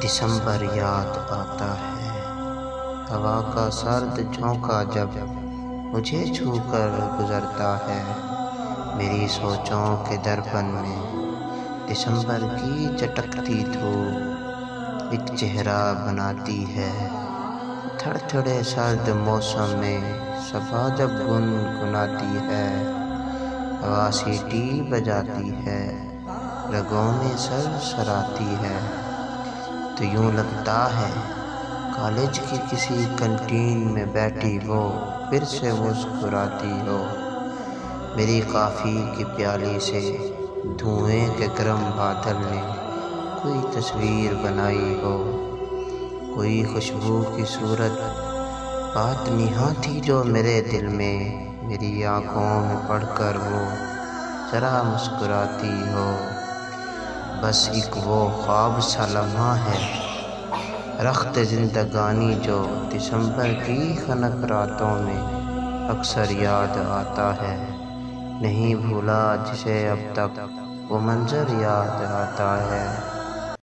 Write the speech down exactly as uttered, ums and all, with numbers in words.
دسمبر یاد آتا ہے، ہوا کا سرد جھونکا جب مجھے چھو کر گزرتا ہے۔ میری سوچوں کے درپن میں دسمبر کی چٹکتی دھوپ ایک چہرہ بناتی ہے۔ تھڑ تھڑے سرد موسم میں صبا جب گنگناتی ہے، ہوا سیٹی بجاتی ہے، رگوں میں سر سراتی ہے، تو یوں لگتا ہے کالج کی کسی کنٹین میں بیٹھی وہ پھر سے مسکراتی ہو۔ میری کافی کی پیالی سے دھوئیں کے گرم بادل نے کوئی تصویر بنائی ہو، کوئی خوشبو کی صورت بات نہاں تھی جو میرے دل میں میری آنکھوں میں پڑھ کر وہ ذرا مسکراتی ہو۔ بس ایک وہ خواب سا لمحہ ہے، رخت زندگانی جو دسمبر کی خنک راتوں میں اکثر یاد آتا ہے۔ نہیں بھولا جسے اب تک وہ منظر یاد آتا ہے۔